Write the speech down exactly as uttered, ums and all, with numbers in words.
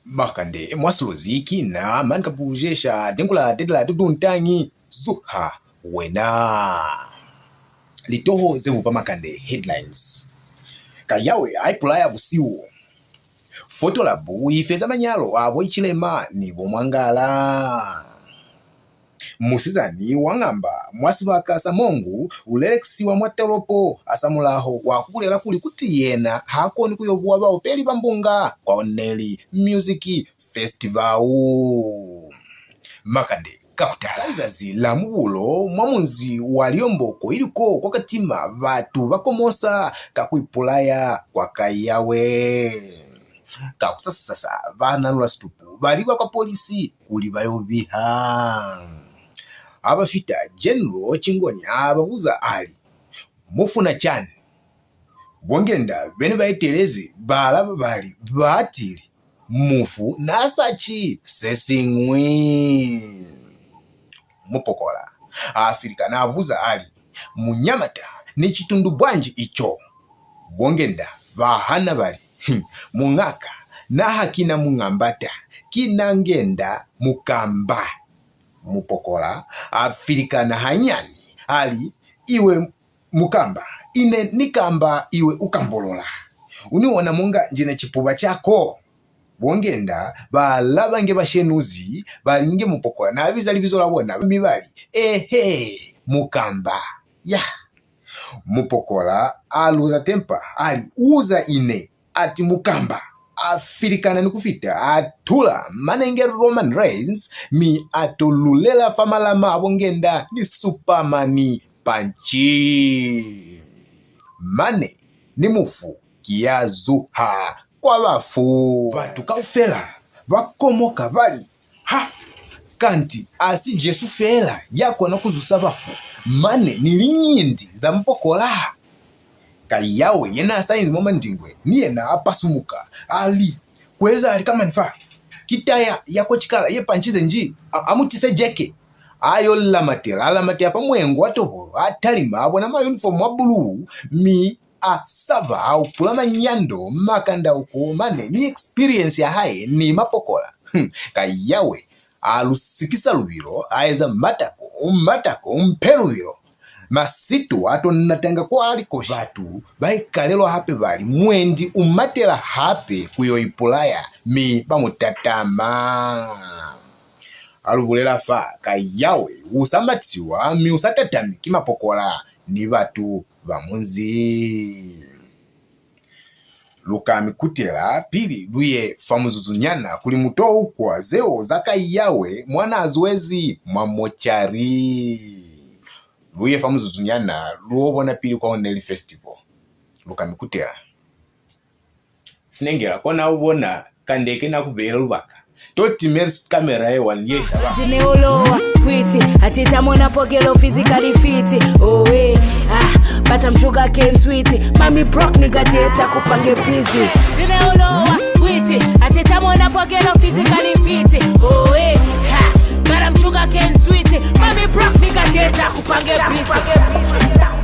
Makande mwa Silozi ki na mani ka pujesha dingula dedela duduntangi zuha wena. Litoho ze bupa makande, headlines. Kayawe a ipulaya busihu. Foto labu ifeza manyalo a bo Ichilema ni bo Mwangala. Musizani wa ngamba mwa sibaka sa Mongu u lelekisiwa mwa tolopo hasamulaho wa ku bulela kuli kuti yena ha koni ku yo buha baopeli ba mbunga kwa Oneli Music Festival. Makande ka kutala. Ka lizazi la Mubulo mwa munzi wa Liomboko ili ko kwa Katima batu ba komosa ka ku ipulaya kwa Kayawe. Ka kusasasasa ba nanula situpu ba liba kwa polisi kuli ba yo biha. Ha ba fita, General Chingonya a ba buza a li, "Mu funa cani?" Bo Ngenda be ne ba etelezi ba alaba ba li, "Batili, mufu n'a sa ci se siñwi." Mupokola a filikana a buza a li, "Munyamata ni citundu bwanji ico?" Bo Ngenda ba hana ba li, "Hm, muñaka, na ha ki na Muñambata, ki na Ngenda Mukamba." Mupokola a filikana hanyani a li, "Iwe Mukamba, ine ni kamba iwe u kambolola. U ni ona munga njina cipuba cako." Bo Ngenda ba alaba nge ba shenuzi, ba li nge Mupokola n'a biza libizo la bona, mi ba li, "Ehe, Mukamba." Ya. Mupokola a luza temper, a li, "Uza ine, ati Mukamba." A filikana ni ku fita, a tula mane nge Roman Reigns, mi a to lulela fa malama a bo Ngenda ni Superman Punch. Mane ni mufu ki ya zuha kwa bafu. Batu kaufela ba komoka ba li, "Ha! Kanti a si Jesu feela ya kona ku zusa bafu, mane ni liñindi za Mupokola?" Kayawe, ye n'a sa inzi mwa mandingwe, ni yena a pasumuka, a li, "Ku ezahala lika mañi fa? Ki taya ya kwa cikala ye pancize nji? A, a mu tise jeke." A yo lamatela, a lamatela fa mwengo wa tobolo, a talima, a bona mayunifomu a buluu, mi a saba, a hupula manyando, makandauko mane, ni experience ya hae ni Mapokola. Hmm, Kayawe a lu sikisa lubilo, a eza matako, matako, mpe lubilo. Masitu a to natanga kwa likoshi. Batu ba ikalelwa hape ba li, "Mwendi u matela hape ku yo ipulaya," mi ba mu tatama. A lu bulela fa, Kayawe u sa matiwa, mi u sa tatami ki Mapokola ni batu ba munzi. Lu ka mi kutela pili lu ye fa muzuzunyana kuli mu to utwa zeo za Kayawe mwa n'a zwezi mwa mochari. Lu ye fa muzuzunyana lu yo bona pili kwa Oneli Festival. Lu ka mi kutela. Sinengela, kona u bona kandeke na ku beela lubaka. To timela kamera ye one ye shaba. Ati ne u lowa, fwiti, ati ta mona pokelo physically fit. Oh, eh, ah, but I'm sugar cane sweet. Mami broke, nigga, data kupange busy. Ati ne u lowa, fwiti, ati ta mona pokelo physically fit. Oh, eh, ah, but I'm sugar cane sweet. Mami broke, nigga, data kupange busy.